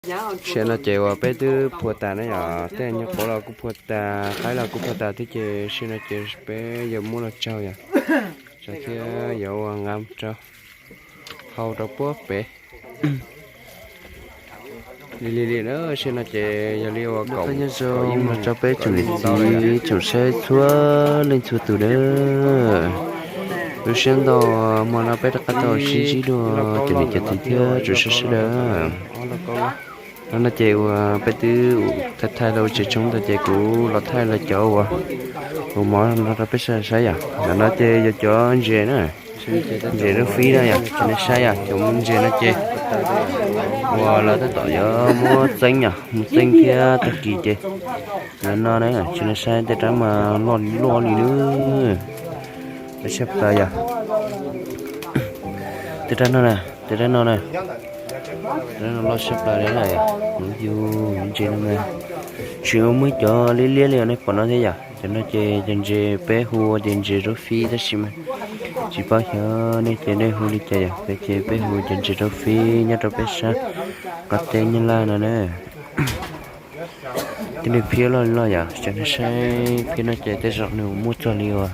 Sim no ces uas peb twb phua tas na yom, tej nyuag qauv los kuj phua tas, qaib los kuj phua tas thiab ces sim no ces peb yuav muab los tsaug yom, tsaug thiab yuav ua nqa rau hau rau puag pem. Li li li na, sim no ces yog li uas kaum, nyob zoo rau peb tsoom niam txiv tsoom saib txhua leej txhua tus na. Zoo siab ntau hmo no peb rov qab tau sib ntsib dua cov niam cov txiv thiab tsoom saib sawv daws. Hnub no ces uas peb twb thaij thaij los tsev tshoob ntawd ces kuv los thaij los cov uas ua mov no rau peb sawv daws saib yom. Ntawm no ces yog cov ntses na, ntses rau fib na yom, tsis nej saib yom, cov ntses no ces uas lawv tab tom yuav muab txeeb yom, muab txeeb thiab tag kis ces lawv no na, tsis nej saib tej rab mas loj li loj li na, loj tshaj plaws yom. Tej rab no na, tej rab no na, rab no loj tshaj plaws li na yom. Kuv yug ntses no mas tsis muaj cov liab liab li nej pom no thiab yom. Cov no ces cov ntses peb hu ua ces ntses rau fib tab sis mas tsis paub xyov nej ces nej hu li cas yom, peb ces peb hu cov ntses rau fib nyob rau peb sab qab teb Nyab Laj no na. Tej niag phiab loj loj yom, cov nej saib phiab no ces tej zaum nws muaj txog li uas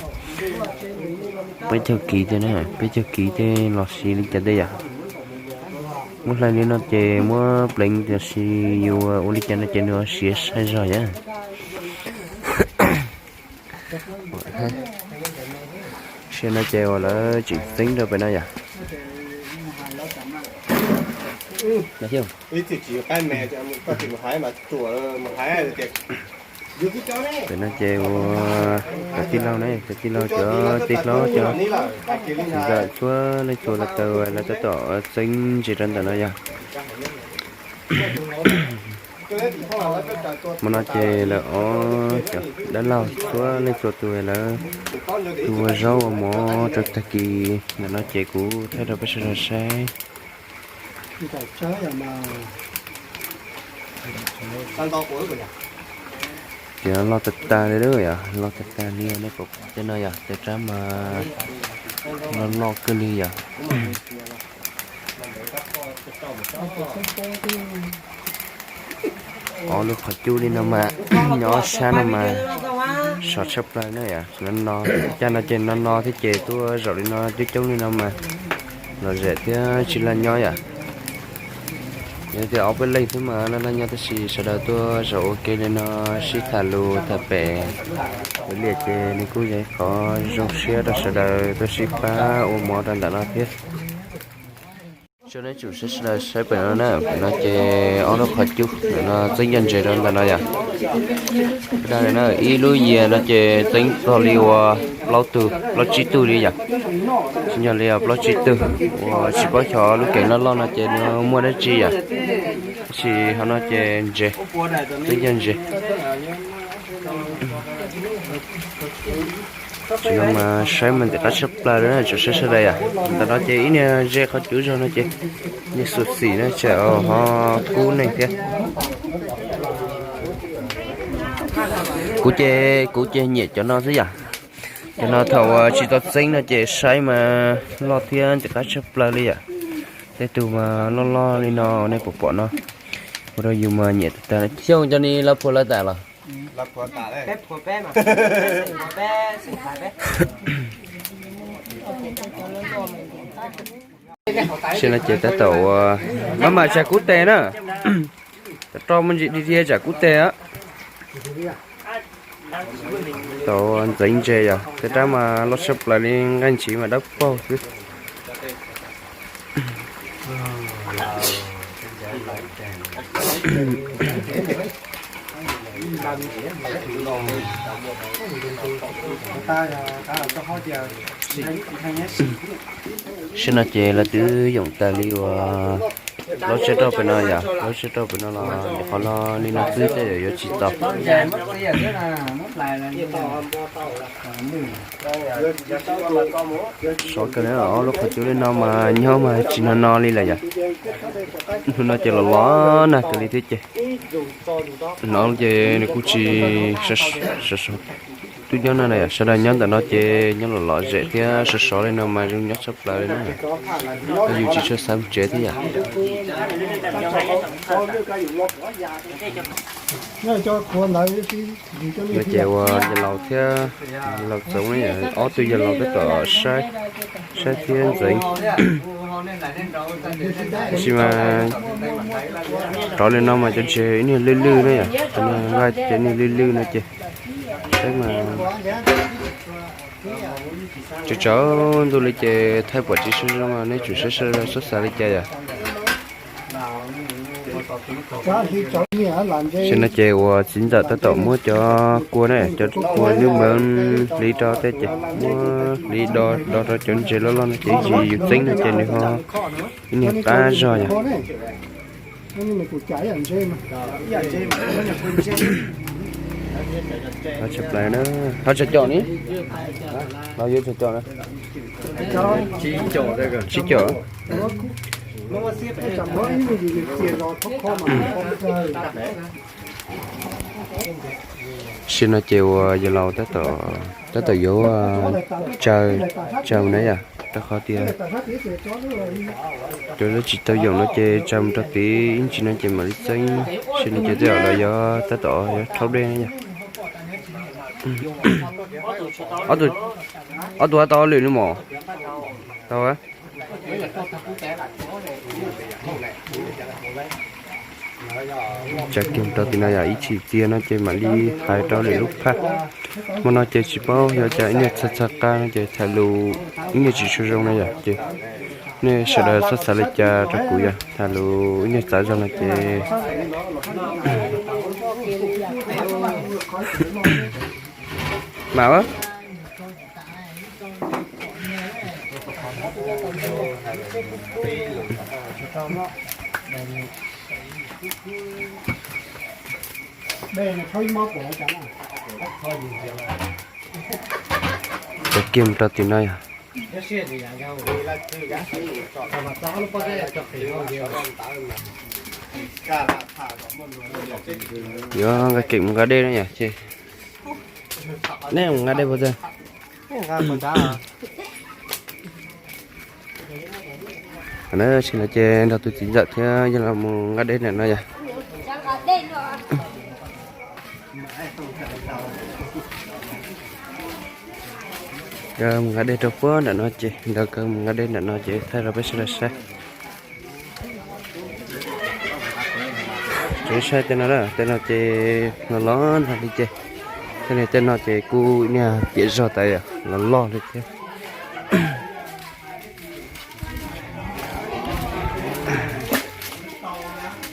peb caug kiv tej na, peb caug kiv tej los sis li cas tej yom. Muab hlais li no ces muab pleev los sis yus ua li cas no ces nws siav sai zog yom. Sim no ces uas lawv tseem txeeb rau pem no yom. Pem no ces ua cov tij laug na, cov tij laug cov tij hlob cov ntxawm txhua leej txhua los tau lawv tab tom txeeb ntses rau ntawm no yom. Hmo no ces lawv ob cov dab laug txhua leej txhua tus lawv ua zaub ua mov rau tag kis ntawm no ces kuv thaij rau peb sawv daws saib. Ces loj tag tag li lawm yom, loj tag tag li nej pom tej no yom, tej rab mas loj loj kawg li yom. Ob lub qhov cub li no mas nyob ob sab no mas sov tshaj plaws na yom. No no, caj no ces no no thiab ces tuaj zaum li no coob coob li no mas lom zem thiab sib laj nyob yom. Yog tias ob peb leeg xwb mas laj laj nyob tab sis sawv daws tuaj zaum ua ke li no sib tham lus tham pem ua liam ces nws kuj yog ib qhov zoo siab rau sawv daws tuaj sib pab ua mov rau ntawm no thiab. Sawv daws tsum sawv daws saib pem no na, pem no ces ob lub qhov cub no txeeb cov ntses rau ntawm no yom. Dag na, ib lub yias no ces txeeb txog li uas plaub tug plaub tsib tug li yom. Tsis yog li plaub tsib tug, uas tsis paub xyov lub keem loj loj no ces nws muaj dab tsi yom. Tab sis qhov no ces ntses, txeeb cov ntses. Tam no mas saib mas ntxim qab tshaj plaws li na, tsoom saib sawv daws yom. Ntawm no ces ib niag ze qhov cub zog no ces niag xum xim no tsam ho kub neeg thiab. Kuv ces, kuv ces nyiam cov no xwb yom. Cov no thaum uas tsis tau txeeb no ces saib mas loj thiab ntxim qab tshaj plaws li yom. Tej tug mas loj loj li no nej puas pom no, ua rau yus mas nyiam tag tag. Xyoo cov ni lawv phua lawv tas los? Sim no ces tab tom ua, maj mam tsam kub tes na. Rau muaj ntsis dhia tsam kub tes. Tau ntxeev ntses yom, tej rab mas loj tshaj plaws li nqaij ntshiv mas dawb paug xwb. Sim no ces lawv twb yoom tas li uas plaub tsiab rau pem no yom, plaub tsiab rau pem no los nyuam qhuav los li no xwb tej zaum yuav tsis txaus. Sov kawg li, ob lub qhov cub li no mas nyob mas tsis no no li lawm yom. Hnub no ces los los nag kawg li thiab ces no ces nws kuj tsis sov, Nyob no na yom, sawv daws nyob ntawm no ces nyob lom lom zem thiab sov sov li no mas zoo nyob tshaj plaws li na. Yus tsis tshua xav mus tsev thiab yom. No ces ua yawg laus thiab yawg laus Txoov, ob tug yawg laus tab tom saib, saib thiab ntxeev. Tab sis mas rov li no mas cov ntses ib niag lwj lwj na yom, cov niag lwj lwj no ces saib mas tsaus ntuj li ces thaij pom tsis zoo zoo, nej tsum saib sawv daws xav li cas yom. Tam sim no ces uas txiv ntxawm tab tom muab cov kua na, cov kua lwb npawv hliv rau tej ces muab hliv do do rau cov ntses loj loj no ces ib tsam yus txeeb no ces nws ho ib niag qab zog yom. Ho tsawg caum ni? Los yuav tsawg caum na? Tsib caum. Sim no ces uas yawg laus tab tom yuav tsaws, tsaws na yom, rau qhov tias cov lawv tsis tau yoom no ces tsaws mus rau tid ib ntsis no ces mam li txeeb. Sim no ces tej zaum lawv yuav tab tom yuav rhaub dej na yom. Ob tug, ob tug tau lwm li mos? Tau. Tsaws kiag rau tim no yom, ib chim tiag no ces mam li hais rau lwm lub phaj. Hmo no ces tsis paub yog cas ib niag txhawj txhawj qa no ces tham lus ib niag tsis tshua zoo no yom, ces nej sawv daws txhob xav li cas rau kuv yom, tham lus ib niag txav zog no ces mam Cov kiag mus rau tim no yog. Yuav nqa keem mus nqa dej no yom, ces nej mus nqa dej puas tag? Tsis no ces nrog tus txiv ntxawm thiab yog los mus nqa dej ntawm no yom. Nkawd mus nqa dej rau puag nram no ces, nkawd mus nqa dej nram no ces thaij rau peb sawv daws saib. Ces saib tej no, tej no ces los los nrog li ces, tej no tej no ces kuj niag piam zog tas los loj li thiab.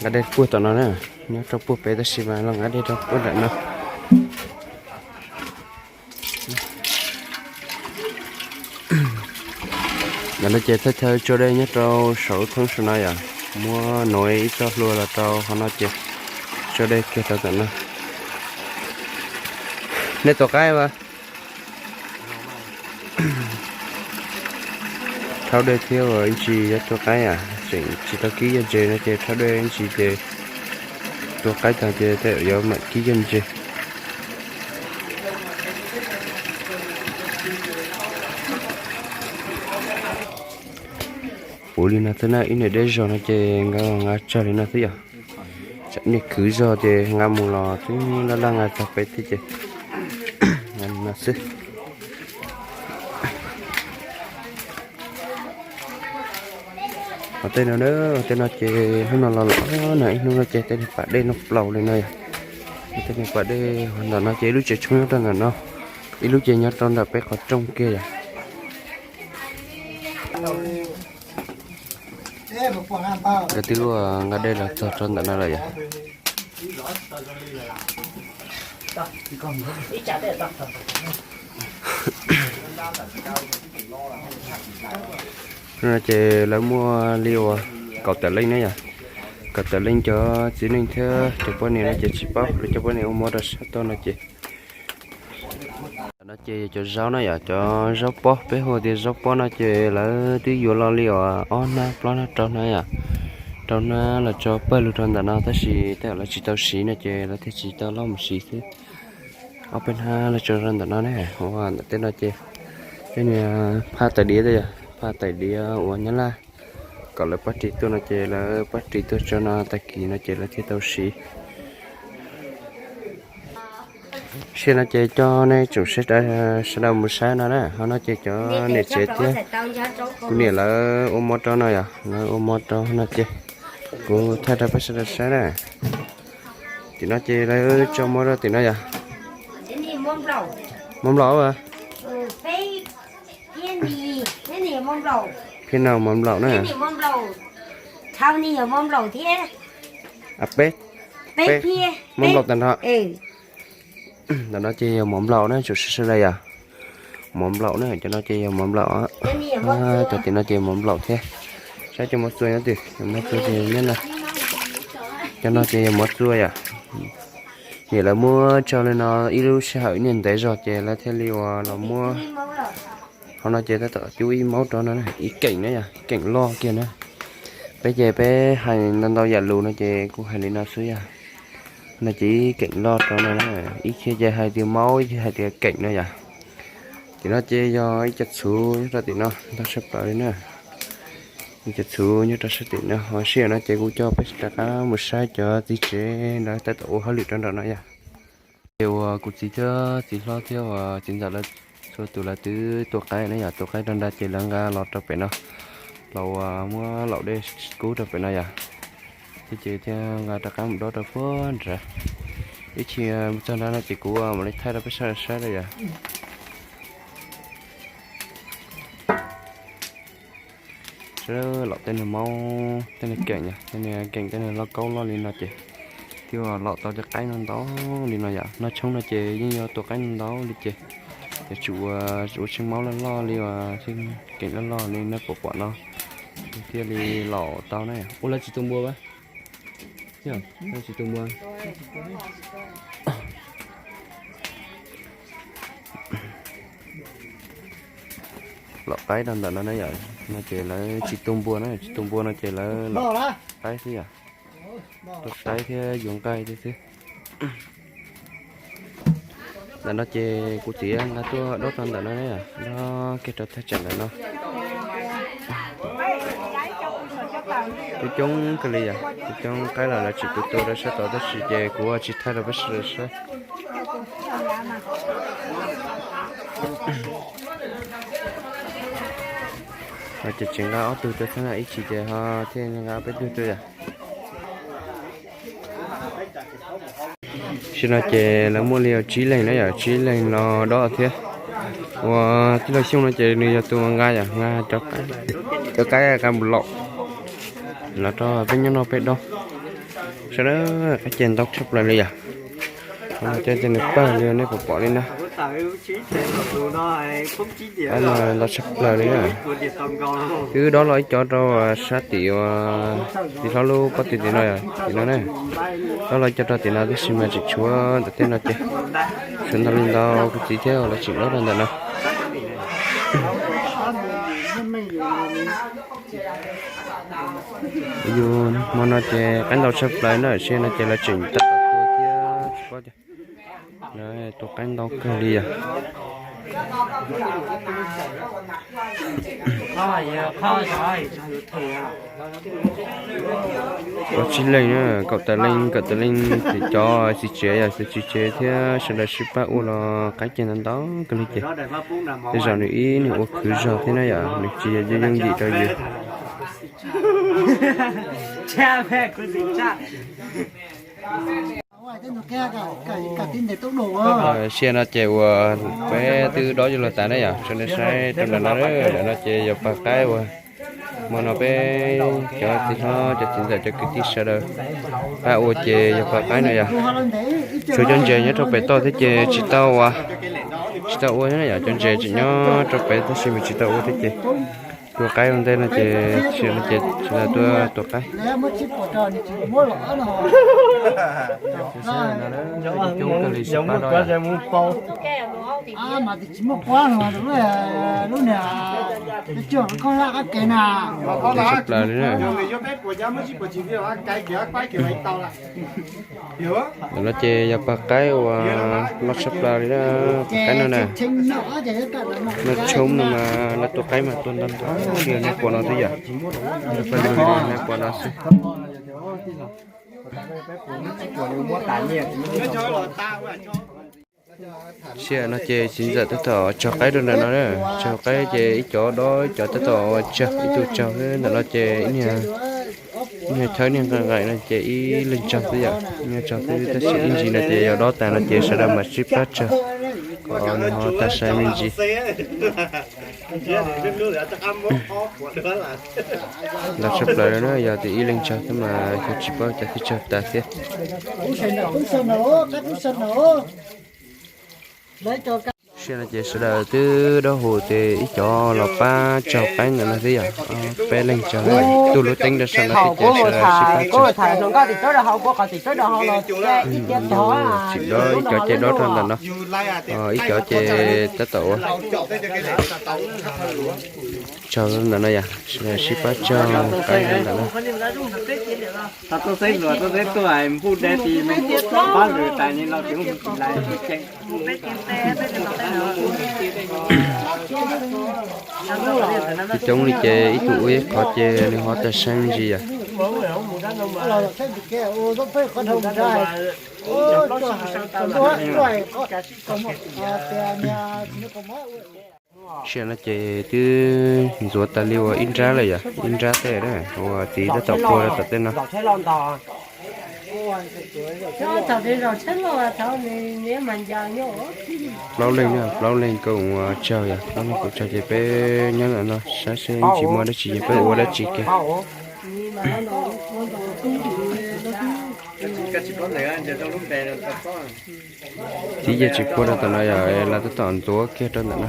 Nqa dej puag tom no na, nyob rau puag pem tab sis mas los nqa dej rau puag nram no. Ntawm no ces thawj thawj tso dej nyob rau saum lub thoob saum no yom, muab nuav ib txoj hlua los rau hauv no ces tso dej kiag rau ntawm no. Nej tua qaib mas? Rhaub dej thiab ua ib ntsis yuav tua qaib, tseem tsis tau kib yaj ntses no ces rhaub dej ib ntsis ces tua qaib tag ces yuav mam kib yaj ntses. Puv li no xwb na, ib niam deb zog no ces nqa nqa tsawg li no xwb yom. Tsam niag khwv zog ces nqa mus los twb laj laj nqa txog pem thiab ces nqa li no xwb. Ho tej no, tej no ces hnub no los los na, ib hnub no ces tej niag pas dej no plaus li no yom. Tej niag pas dej ntawm no ces ib lub tsev tshoob nyob rau ntawm no, ib lub ces nyob rau ntawm peb qhov rooj kiag yom. Nkawd twb nqa dej los txog rau ntawm no lawm yom. No ces lawv muaj li uas kaum tawm leej na yom, kaum tawm leej cov txiv neej thiab cov poj niam no ces tsis paub, lawv cov poj niam ua mov rau sab toj no ces. No ces cov zaub na yom, cov zaub pob, peb hu tias zaub pob no ces lawv twb yuav los li uas ob hnab plaub hnab rau hnab yom, rau hnab los tso pawg lug rau ntawm no tab sis tej zaum lawv tsis tau siv no ces lawv thiaj tsis tau loj mus siv xwb. Ob peb hnab los tso rau ntawm no ne, ua ntawm tej no ces tej niag phaj tais diav, tej yog phaj tais diav uas Nyab Laj kom lawv pab ris tuaj no ces lawv pab ris tuaj tso no, tag kis no ces lawv thiaj tau siv. Sim no ces coj nej tsoom sawv daws mus saib no na, ho no ces cov niam tsev thiab kuv niam lawv ua mov rau no yom, lawv ua mov rau no ces kuv thaij rau peb sawv daws saib na. Tim no ces lawv tso mov rau tim no yom. Mov nplaum a. Phij no mov nplaum na. Peb, peb mov nplaum tag nrho. Ntawm no ces yog mov nplaum na, tsoom sawv daws yom. Mov nplaum na, cov no ces yog mov nplaum. Cov tim no ces mov nplaum thiab. Saib cov mov txua nyob twg, cov mov txua ces nyob no. Cov no ces yog mov txua yom. Niam lawv muab tso li no ib lub sij hawm niaj ntev zog ces lawv thiaj li uas los muab. Hauv no ces tab tom cub ib maub rau no, ib keem na yom, keem loj kiag na. Peb ces peb hais ntau ntau yam lus no ces kuv hais li no xwb yom. No ces ib keem loj rau no, ib chim ces hais tias maub, ib chim hais tias keem no yom. Tim no ces yog ib co txhuv nyob rau tim no ntau tshaj plaws li na. Ib co txhuv nyob rau sab tim no, ho sij hawm no ces kuv coj peb rov qab mus saib cov txiv tsev lawv tab tom ua hauj lwm rau nram no yom. Ces uas kuv txiv thiab txiv hlob thiab uas txiv ntxawm lawv txhua tus lawv twb tua qaib na yom, tua qaib rau nrad ces lawv nqa los rau pem no, los uas muab laum dej kub rau pem no yom. Thiab ces thiaj nqa rov qab mus dob rau puag nrad. Ib chim mus txog nrad no ces kuv mam li thaij rau peb sawv daws saib na yom. Sawv daws laum tej niag maub, tej niag keem, tej niag keem tej niag lauj kaub loj li no ces thiaj laum tau cov qaib no ntau li no yom. Noj tshoob no ces yeej yog tua qaib no ntau li ces yuav tsum ua tsheej maub loj loj li uas tsheej keem loj loj li nej pom pom no thiaj li laum tau na. Ua lawv tsis tu npua a? Tsis tu npua. Laum qaib rau ntawm no na yom, no ces lawv tsis tu npua na, tsis tu npua no ces lawv laum qaib xwb yom. Tua qaib thiab yuav nqaij thiab xwb. Ntawm no ces kuv txiv nqa tuaj dob rau ntawm no, dob kiag rau thaj tsam ntawm no. Coob coob kawg li yom, coob coob qaib los lawv tseem tua tua rau sab tod tab sis ces kuv tsis thaij rau peb sawv daws saib. Ces tsis nqa ob tug tuaj xwb na, ib chim ces ho thiaj nqa peb tug tuaj yom. Tam sim no ces lawv muaj li tsib leeg na yom, tsib leeg los dob thiab. Ua tij laug Xyooj no ces nws yog tus nqa yom, nqa cov qaib nqa mus laum los rau peb nyob noj peb dob. Sawv daws, qaib ces ntau tshaj plaws li yom. Cov ces nws pawg li nej puas pom li na. Qaib no ntau tshaj plaws li na. Twb dob los ib co rau sab tim uas tim hlob lub pob tw tim no, tim no na. Dob los ib co rau tim no tab sis mas tseem tshuav ntawm tej no ces tshuav ntau li ntau, kuv txiv thiab lawv tseem dob rau ntawm no. Yus hmo no ces qaib ntau tshaj plaws na, sij no ces lawv tseem tab tom tua thiab tsis paub, lawv tua qaib ntau kawg li yom. Ua tsib leeg na, kaum tawm leej, kaum tawm leej, cov txiv tsev yom, txiv tsev thiab sawv daws sib pab ua los qaib ces ntau ntau kawg li ces tej zaum nws ib nws ua khwv zog thiab na yom, nws tsis yog yooj yim rau yus. Sij no ces uas peb twb dob yuav luag tas na yom, sawv daws saib rau ntawm no, ntawm no ces yog pas qaib uas hmo no peb cov txiv hlob cov txiv ntxawm cov kwv tij sawv daws pab ua ces yog pas qaib no yom. Tshuav cov ntses nyob rau pem toj thiab ces tsis tau ua, tsis tau ua thiab na yom, cov ntses tseem nyob rau pem tab sis mas tsis tau ua thiab ces Tua qaib ua ntej no ces tsis no ces tsis tau tuaj tua qaib. Coob kawg li sib pab rau. Tsis muaj quab no lub, lub niag, lub cuag lub khaub hlab qab kev na. Tshaj plaws li na. Ntawm no ces yog pawg qaib uas loj tshaj plaws li na, pawg qaib no na. Noj tshoob no mas lawv tua qaib mas tua ntau ntau li nej pom no xwb yom. Pawg no nej pom no xwb. Sij hawm no ces txiv ntxawm tab tom tsaug qaib rau ntawm no na, tsaug qaib ces ib cov dob ib cov tab tom ua tsaug, ib tug tsaug xwb ntawm no ces ib niag, ib niag thawb niag nqaim nqaim no ces ib leeg tsaug xwb yom, ib leeg tsaug xwb tab sis ib ntsis no ces yog dob tas no ces sawv daws mam sib pab tsaug kom nws ho tag sai me ntsis. Ntau tshaj plaws na, yog tias ib leeg tsaug xwb mas yog tsis paub cas thiaj tsaug tas thiab. Sij hawm no ces sawv daws twb dawb huv ces ib cov los pab tsaug qaib ntawm no xwb yom, peb leeg tsaug, tus lub teeb rau saum no thiab ces sawv daws sib pab tsaug. Tsis dob, ib cov ces dob rau ntawm no, ib cov ces tab tom ua tsaug ntawm no yom, sawv daws sib pab tsaug qaib ntawm no. Coob li ces ib tug ua ib qho ces nws ho tag sai me ntsis yom. Sij hawm no ces twb ntxuav tas li ua ib nrab lawm yom, ib nrab tej na, uas txiv tab tom puag rau tom tej no. Plaub leeg na, plaub leeg koom tsaug yom, plaub leeg koom tsaug ces peb nyob ntawm no saib seb tsis muaj dab tsi ces peb ua dab tsi kiag. Txiv ces tsis puag rau tom no yom, lawv tab tom ntxuav kiag rau ntawm no.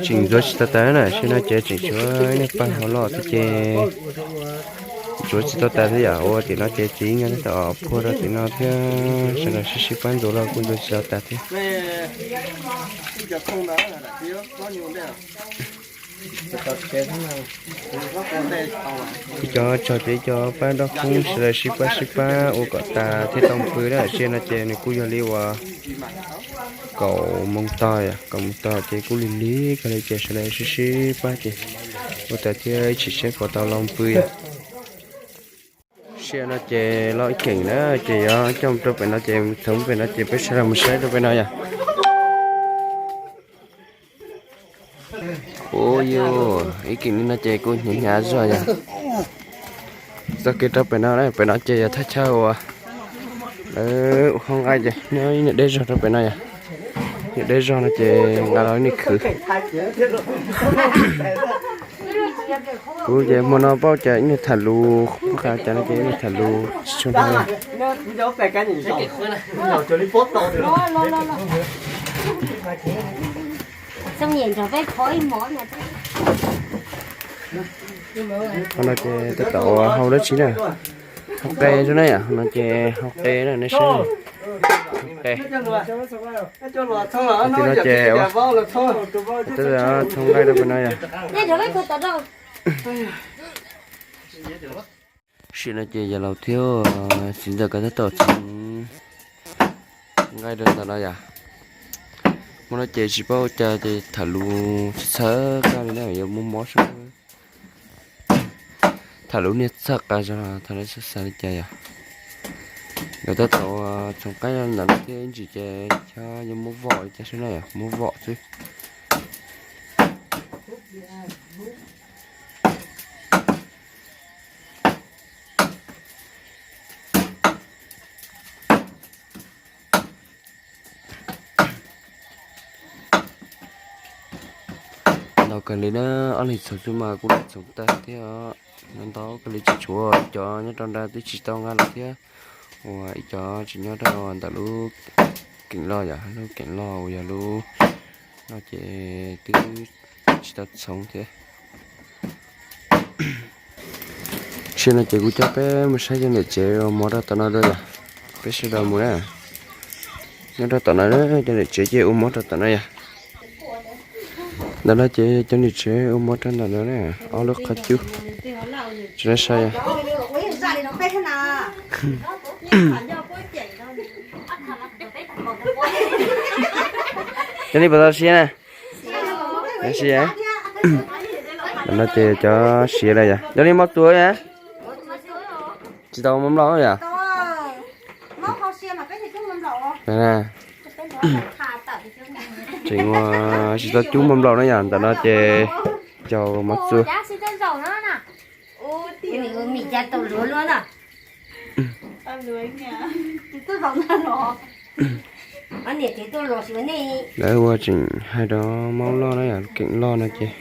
Tseem ntxuav tsis tau tas na, sij hawm no ces tseem tshuav ib niag pawg hauv los thiab ces ntxuav tsis tau tas thiab yom, ua tim no ces txiv nkawd tab tom puag rau tim no thiab, sawv daws sib sib pab ntxuav los kuj ntxuav tsis tau tas thiab. Ib co tsaug ces ib co pab dob koob, sawv daws sib pab sib pab ua kom tas thiaj tau pw na. Sij hawm no ces nws kuj yog li uas kaum moos tog, kaum moos tog ces kuj lig lig kawg li ces sawv daws sib sib pab ces ua tas thiab ib tsam seb puas tau los pw. Sij hawm no ces los ib keem na, ces yuav coj rau pem no ces txhoov pem no ces peb sawv daws mus saib rau pem no yom. Ua yus ib keem li no ces kuj hnyav hnyav zog yom. Txoj kev rau pem no, pem no ces yog thaj chaw uas lawv ua hauv nqaij ces nyob ib niag deb zog rau pem no yom. Niag deb zog no ces nqa los ib niag khwv. Kuv ces hmo no paub cas ib niag tham lus, kuv qhia cas no ces ib niag tham lus tsis tshua hnyav. Qhov no ces tab tom hau dab tsi na? Hau qe xwb na yom, no ces hau qe na nej saib. Hau qe. Tim no ces ua, tab tom txhoov nqaij rau pem no yom. Sij hawm no ces yawg laus thiab txiv ntxawm nkawd tab tom txhoov nqaij rau ntawm no yom. Hmo no ces tsis paub ua cas ces tham lus txhawv txhawv kawg li na, yuav muaj mob seb tham lus niag txhawj qa zog, tham lus txhawj xav li cas yom. Nkawd tab tom txhoov nqaij ntawm no thiab ib ntsis ces xyov yuav muab vom li cas seb na yom, muab vom xwb. Ntau kawg li na, ob leeg txhoov xwb mas kuj txhoov tag thiab. Ntau kawg li, tsis tshuav cov nyob rau nrad twb tsis tau nqa los thiab, uas ib cov tseem nyob rau ntawm lub keem loj yom, lub keem loj uas yog lub no ces twb tsis tau txhoov thiab. Sim no ces kuv coj peb mus saib cov niam tsev ua mov rau tom no dua yom. Peb sawv daws mus na. Nyob rau tom no, cov niam tsev ces ua mov rau tom no yom. Ntawm no ces cov niam tsev ua mov rau ntawm no na, ob lub qhov cub. Tsis no saib yom. Cov li puas tau siav na? Siav. Ntawm no ces cov siav lawm yom. Cov li mob txua na? Tsis tau mob nplaum yom? Tseem ua tsis tau cub mob nplaum na yom. Ntawm no ces cov mob txua. Lawv ua tseem hais rau mob loj na yom, keem loj no ces.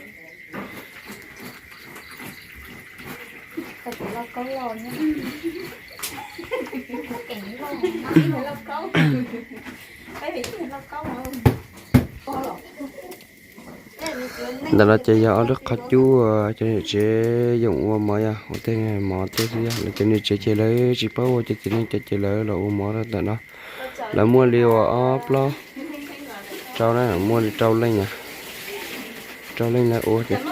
Ntawm no ces yog ob lub qhov cub uas cov niam tsev yoom ua mov yog ua tej mov tej xwb yog lawv cov niam tsev ces lawv tsis paub ua cov txiv neej cov ces lawv los ua mov rau ntawm no. Lawv muaj li uas ob plaub rau na, muaj li rau leej, rau leej lawv ua ces. Lawv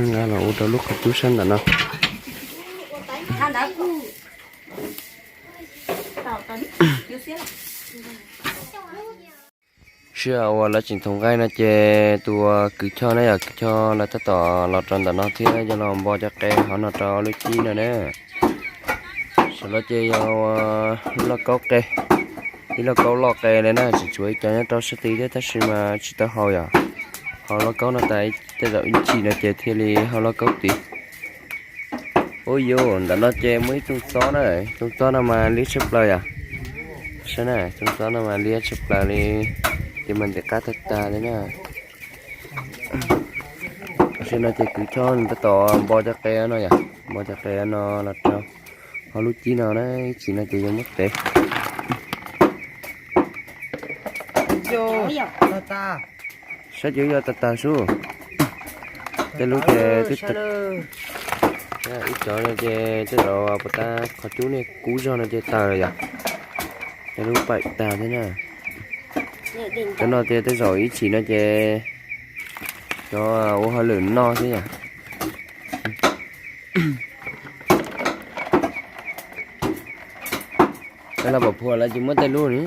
nqa los ua rau lub qhov cub sab ntawm no. Sij hawm uas lawv tseem thoov nqaij no ces tus uas Kwv Choj na yom, Kwv Choj lawv tab tom los rau ntawm no thiab yog los npo cov qe hauv no rau lub cib no na. Saum no ces yog lub lauj kaub qe, ib lauj kaub loj qe li na, tseem tshuav ib co nyob rau sab tid thiab tab sis mas tsis tau haus yom. Haus lauj kaub no tas tej zaum ib chim no ces thiaj li haus lauj kaub tid. Ub yus, ntawm no ces muaj ib txooj txob na, txooj txob no mas liab tshaj plaws yom. Saib na, txooj txob no mas liab tshaj plaws li, ces mas ntim qab tag tag li na. Tam sim no ces Kwv Choj nws tab tom npo cov qe no yom, npo cov qe no los rau hauv lub cib no na, ib chim no ces yuav muab tev. Saib ces yog tag tag sub. Tej lub ces twb, ib cov no ces tej zaum puas tas qhov cub niaj kub zog no ces tawg lawm yom. Tej lub paim tag thiab na. Cov no ces tej zaum ib chim no ces cov ua hauj lwm noj xwb yom. Lawv pom phua lawv ces muab tej lub ni.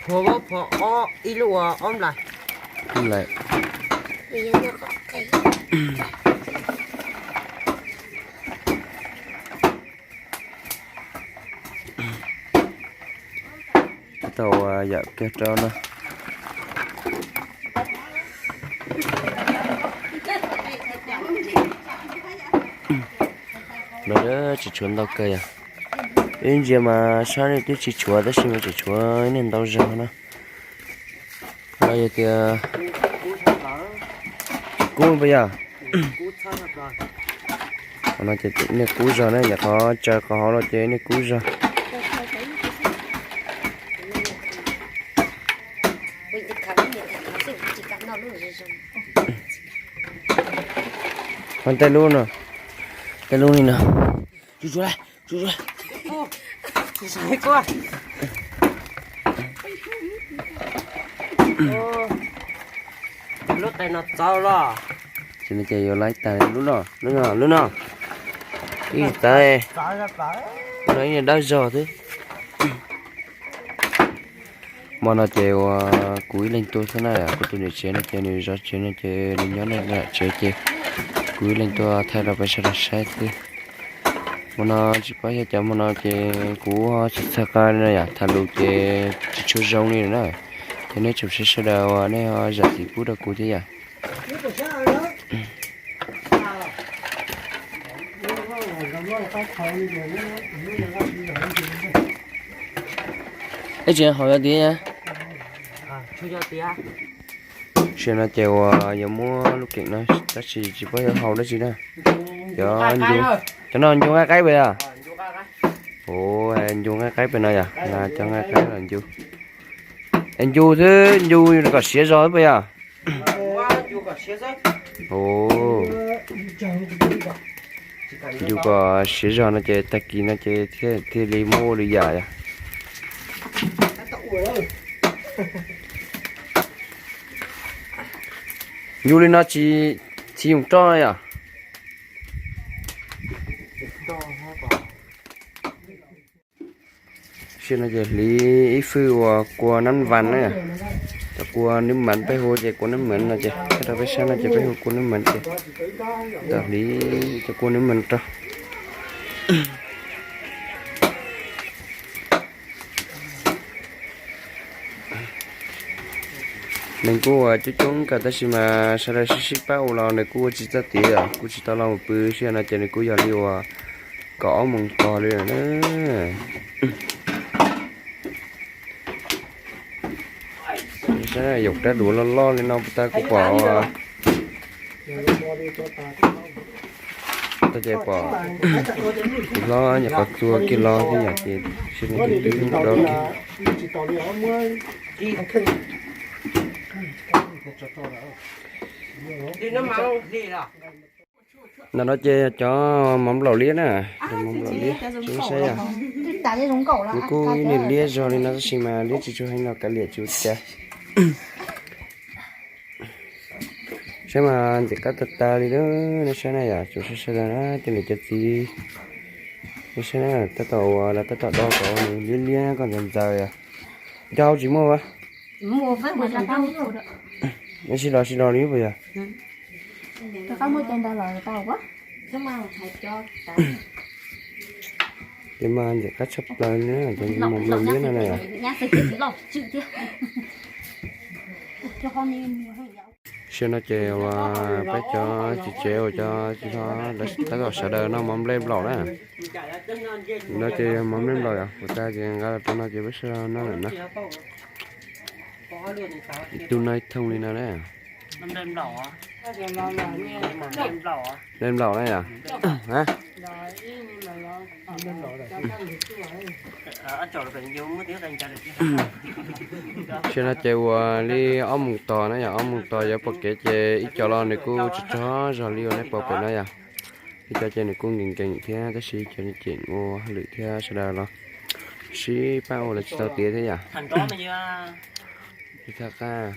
Phua, phua ob, ib lub ua ob nplas. Tau yam kiag rau no. No tsis tshuav ntau kawg yom. Ib ntsia mas sab nej twb tsis tshuav tab sis mas tseem tshuav niag ntau zog no. Los yog tias kub pas yog. Qhov no ces niag kub zog na, nyuam qhuav tsaws qhov hauv los ces niag kub zog. Tej lub no, tej lub li no. Lub qe no txawv los. Ces no ces yuav laib tag lub no, lub no, lub no. Ib txawv, lub no ib dawb zog xwb. Hmo no ces uas kuv ib leeg tuaj xwb na, kuv tus niam tsev no ces nws zov tsev no ces nws nyob nram tsev ces kuv ib leeg tuaj thaij rau peb sawv daws saib xwb. Hmo no tsis paub yog cas hmo no ces kuv tsis txhawj qab li no yom, tham lus ces tsis tshua zoo li na. Ces nej tsoom saib sawv daws uas nej ho zam txim pub rau kuv thiab yom. Ib tsis hauv yog tiag. Sim no ces uas yuav muab lub keem no tab sis tsis paub yuav hau dab tsi na. Cov, cov no ncu nqaij qaib pem yom? Ua, ncu nqaij qaib pem no yom, cov nqaij qaib los ncu. Es ncu xwb, ncu kom siav zog xwb puas yog? Ncu kom siav zog no ces tag kis no ces thiaj li muab ua lwm yam yom. Ncu li no tsis, tsis yooj roj yom. Sim no ces hliv ib fwj uas kua nab vas na, cov kua nab mas peb hu ces kua nab mas no ces, rau peb saib no ces peb hu kua nab mas ces, hliv cov kua nab mas rau. Neeg kuj ua coob coob kawg tab sis mas sawv daws sib sib pab ua los nws kuj ua tsis txog tiav yom, kuj tsis tau los mus pw, sim no ces nws kuj yog li uas kaum ob moos tog li lawm na. Saib yaum rab duav loj loj li no puas tau kuv pom. Tau ces pom tus hlob nyuam qhuav txua kiag los thiab yom, ces sim no ces twb do kiag. Ntawm no ces cov mov nplaum liab na, cov mov nplaum liab tseem saib yom. Nws kuj ib niag liab zog li no tab sis mas liab tsis tshua heev los kav liam tsis ua cas. Saib mas ntxim qab tag tag li na, nej saib na yom, tsuas saib sawv daws na, cov niam cov txiv. Nej saib na, tab tom ua lawv tab tom do kom nws liab liab kom ntxaws ntxaws yom. Cov hauv tsis muaj a? Sib los sib los li puas yog? Ces mas ntxim qab tshaj plaws li na, cov mov nplaum liab no na yom. Sim no ces uas peb cov txiv tsev uas cov txiv hlob tab tom sawv daws noj mov nplej nplaum na. No ces mov nplej nplaum yom, kuv tas ces nqa los rau no ces peb sawv daws noj lawm na. Ib tug noj ib thooj li no na. Nplej nplaum na yom. Sim no ces uas li ob moos tog na yom, ob moos tog yuav pom kev ces ib co los nws kuj tso tso zog li uas nej pom pem no yom. Ib co ces nws kuj nkees nkees thiab tab sis ib co ces ua hauj lwm thiab sawv daws los sib pab ua los tsis tau tiav thiab yom. Tsis tau qab.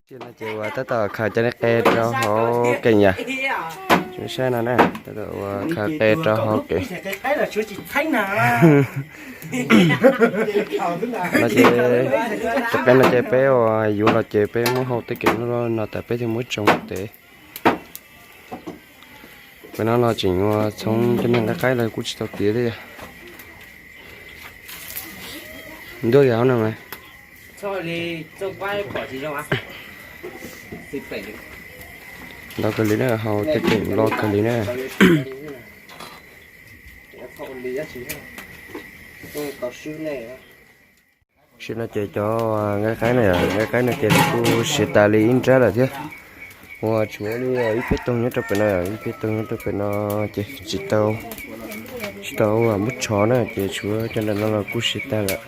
Sim no ces uas tab tom khaws cov niag qe rau hauv keem yom. Saib no na, tab tom uas khaws qe rau hauv keem. No ces cov qe no ces peb uas yuav los ces peb muab hau tej keem loj loj no tas peb thiaj muab tsoo tes. Pem no los tseem ua txhoov cov niag nqaij qaib los kuj tsis tau tiav thiab yom. Ntuj yog hauv no mas. Ntau kawg li na, hau tej keem loj kawg li na. Sim no ces cov nqaij qaib no, nqaij qaib no ces nws kuj siav tas li ib nrab lawm thiab. Ua tshuav li ib peb toog nyob rau pem no, ib peb toog nyob rau pem no ces tsis tau, tsis tau muab tshov na ces tshuav cov ntawm no los kuj siav tas lawm.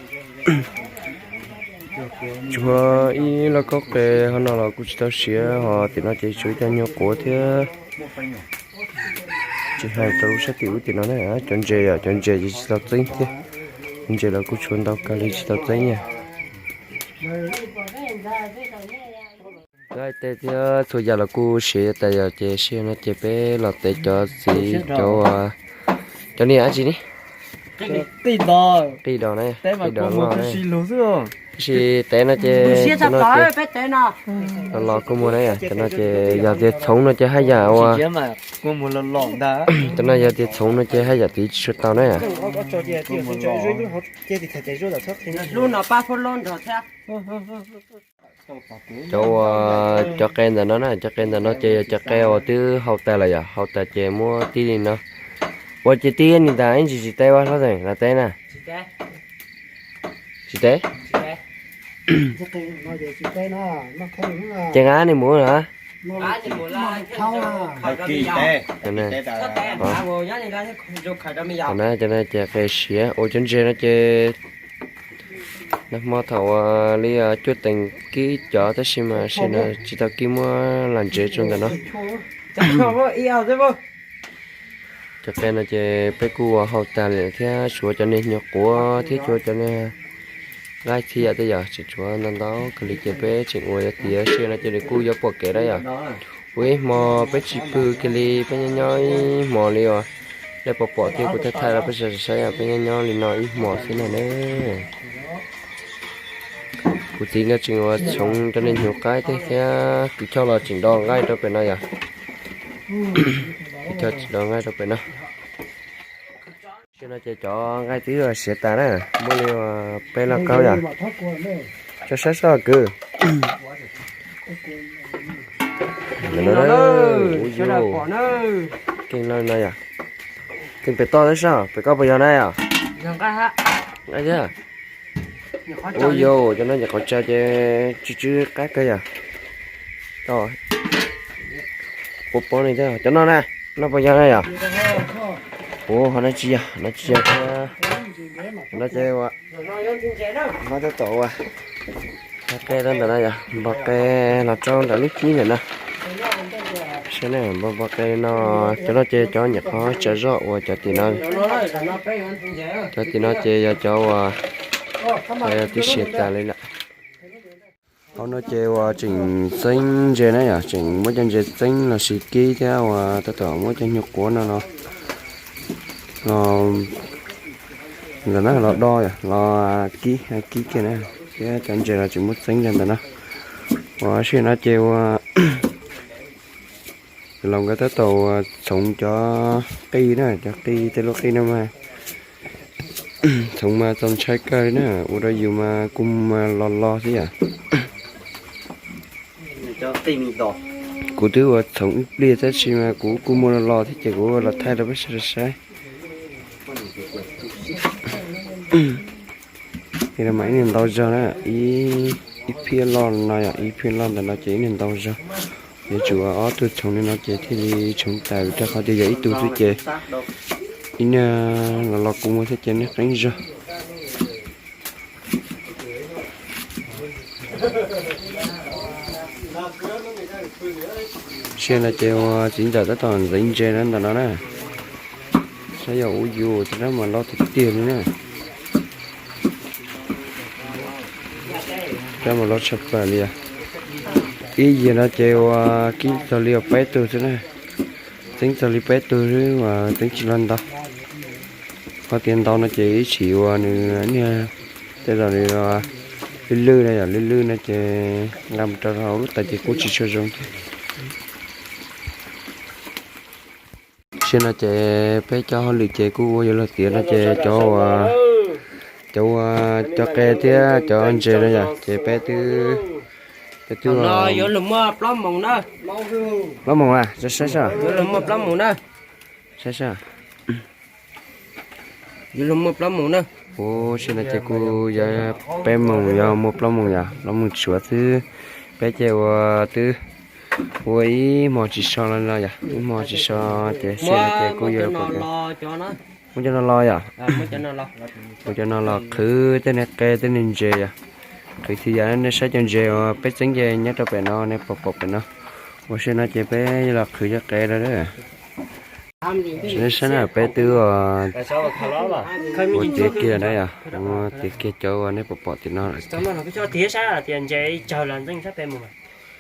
Tshuav ib lub kaub qe hauv no los kuj tsis tau siav, ho tim no ces tshuav ib co nyuag quav thiab. Tsis hais rau lub sab tim ub tim no na, cov ntses yom, cov ntses ces tsis tau txeeb thiab. Ntses los kuj tshuav ntau kawg li tsis tau txeeb na. Tej thiab txhua yam los kuj siav tas yom, ces sim no ces peb los tev cov txiv cov, cov niag dab tsi ne? Qij dos na, qij dos loj na. Tab sis tev no ces cov no ces los los kuj muag na yom, cov no ces yog tias txhoov no ces haj yam ua, cov no yog tias txhoov no ces haj yam tiv tsis tshua tau na yom. Cov uas, cov qe ntawm no na, cov qe ntawm no ces yog cov qe uas twb hau tas lawm yom, hau tas ces muab tib li no. Ua ces tib li ntawd ib ntsis tsis teb ua hlob, los teb na. Tsis teb. Ces nqa nej mus na. Cov no ces qe siav ua cov ntses no ces nag hmo thaum li cuaj teev kib cov tab sis mas sim no tsis tau kib muab los ntsev rau ntawm no. Cov qe no ces peb kuj ua hau tag lawm thiab, tshuav cov niag hnyuv quav thiab tshuav cov niag nqaij thiab yom, tej yom tseem tshuav ntau ntau kawg li ces peb tseem ua yuav tiav seb no ces nws kuj yuav pom kev na yom. Ua ib hmo peb tsis pw kiag li, peb nyob nyob ib hmo li uas nej pom pom thiab kuv thaij thaij rau peb sawv daws saib yom, peb nyob nyob li no ib hmo xwb na ne. Kuv txiv nkawd tseem ua txhoov cov niag hnyuv qaib tej thiab, kuv choj los tseem do nqaij rau pem no yom. Kuv choj tseem do nqaij rau pem no. Tam no ces cov nqaij twb siav tas na, muaj li peb lab kaub yom. Tso saib soj kwv. Keej lawm no yom. Keej pem toj thiab soj, pem koj puas yog na yom? Nqaij thiab. Ua yau cov no ces qhov tsa ces tsw tsw qab kawg yom. Pob pob li thiab cov no na, no puas yog na yom? Ua ho no tsis yog, no tsis yog thiab. No ces ua, no tab tom ua qe rau ntawm no yom, npog qe los rau ntawm lub cib ntawm no. Saib na, npog npog qe no, cov no ces cov nyuam qhuav tsav zog uas cov tim no. Cov tim no ces yog cov uas twb siav tas li lawm. Hauv no ces uas tseem txeeb ntses na yom, tseem muab cov ntses txeeb los sis kib thiab uas tab tom muab cov hnyuv quav no los, los ntawm na los do los kib kib kiag na, thiab cov ntses los tseem muab txeeb rau ntawm na. Ua sij hawm no ces ua Laus nkawd tab tom txhoov cov qij na, cov qij tej lub qij no mas txhoov mas txaus ntshai kawg li na, ua rau yus mas kuj mas los los thiab yom. Kuv twb ua txhoov ib pliag tab sis mas kuv kuj muaj los los thiab ces kuv los thaij rau peb sawv daws saib. Li no mas ib niag ntau zog na, ib phiab loj no yom, ib phiab loj ntawm no ces ib niag ntau zog. Yuav tsum ob tug txhoov li no ces thiaj li txhoov tawm, rau qhov tias yog ib tug xwb ces ib niag los los kuv mus thiab ces niag qeeb zog. Sij hawm no ces ua txiv ntxawm tab tom ntxeev ntses na ntawm no na. Saib yog ua yus thiab mas loj tiag tiag li na. Rab mas loj tshaj plaws li os. Ib yam no ces ua kib txog li peb tug xwb na. Txeeb txog li peb tug xwb mas txeeb tsis los ntau. Qhov tias ntau no ces ib sim ua nws niag tej zaum nws lwj lwj na yom, lwj lwj no ces nqa mus rau hauv lub tais ces kuj tsis tshua zoo thiab. Sij hawm no ces peb cov hauj lwm ces kuj ua yuav luag tiav no ces cov uas, cov uas cov qe thiab cov ntses no yom ces peb twb, peb twb yuav luag muaj plaub moos na. Plaub moos a, saib saib, yuav luag muaj plaub moos na. Saib saib. Yuav luag muaj plaub moos na. Ua sij hawm no ces kuj yog peb moos, yog muaj plaub moos yom, plaub moos tshuav xwb. Peb ces ua twb ua ib hmos tsis so los no yom, ib hmos tsis so ces sij hawm no ces kuj yuav muab cov no los yom. Muab cov no los qhwv tej niag qe tej niag ntses yom. Qhwv txiv yam nej saib cov ntses uas peb txeeb ces nyob rau pem no, nej pom pom pem no. Ua sij hawm no ces peb los qhwv cov qe rau. Saib na, peb twb ua tiav kiag na yom, ua tiav kiag cov uas nej pom pom tim no lawm.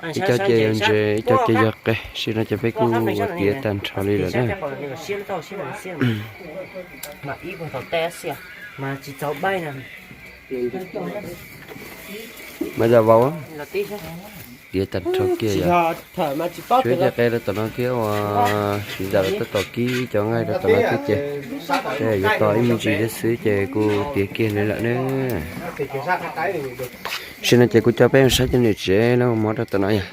Ib co ces yog ntses, ib co ces yog qe, sij hawm no ces peb kuj ua tiav tag nrho li lawm na. Mas yog vauv, tiav tag nrho kiag yom. Tsuav cov qe rau tom no thiab uas txiv ntxawm lawv tab tom kib cov nqaij rau tom no thiab ces yuav tos ib me ntsis thiab xwb ces kuj tiav kiag li lawm na. Sij hawm no ces kuv coj peb mus saib cov niam tsev lawv ua mov rau tom no yom.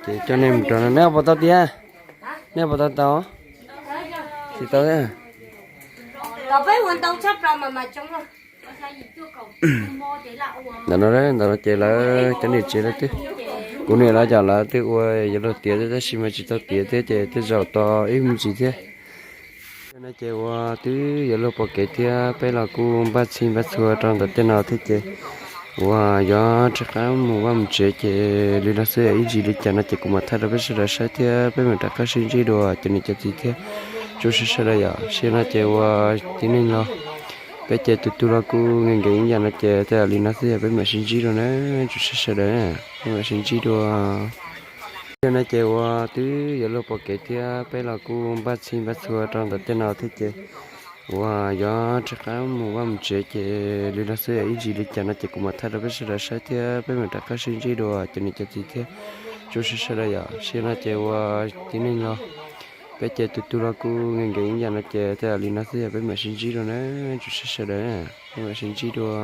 Ces coj nej mus rau no, nej puas tau tiav? Nej puas tau tau? Tsis tau thiab. Ntawm no, ntawm no ces lawv cov niam tsev lawv twb, kuv niam lawv cov lawv twb ua yuav luag tiav tab sis mas tsis tau tiav thiab ces tej zaum tos ib me ntsis thiab. No ces ua twb yuav luag pom kev thiab peb los kuj npaj txhij npaj txhua rau ntawm tej no thiab ces ua yuav rov qab mus vaj mus tsev ces li no xwb, ib ntsis li cas no ces kuv mam thaij rau peb sawv daws saib thiab peb mam rov qab sib ntsib dua cov niam cov txiv thiab tsoom saib sawv daws yom. Sim no ces ua tib neeg los peb ces tus tug los kuj nkees nkees ib yam no ces tej zaum li no xwb yog peb mam sib ntsib dua na, tsoom saib sawv daws, peb mam sib ntsib dua. Sim no ces ua twb yuav luag pom kev thiab peb los kuj npaj txhij npaj txhua rau ntawm tej no thiab ces ua yuav rov qab mus vaj mus tsev ces li no xwb, ib ntsis li cas no ces kuv mam thaij rau peb sawv daws saib thiab peb mam rov qab sib ntsib dua cov niam cov txiv thiab tsoom saib sawv daws yom. Sim no ces ua tib neeg los peb ces tus tug los kuj nkees nkees ib yam no ces tej zaum li no xwb yog peb mam sib ntsib dua na, tsoom saib sawv daws, peb mam sib ntsib dua.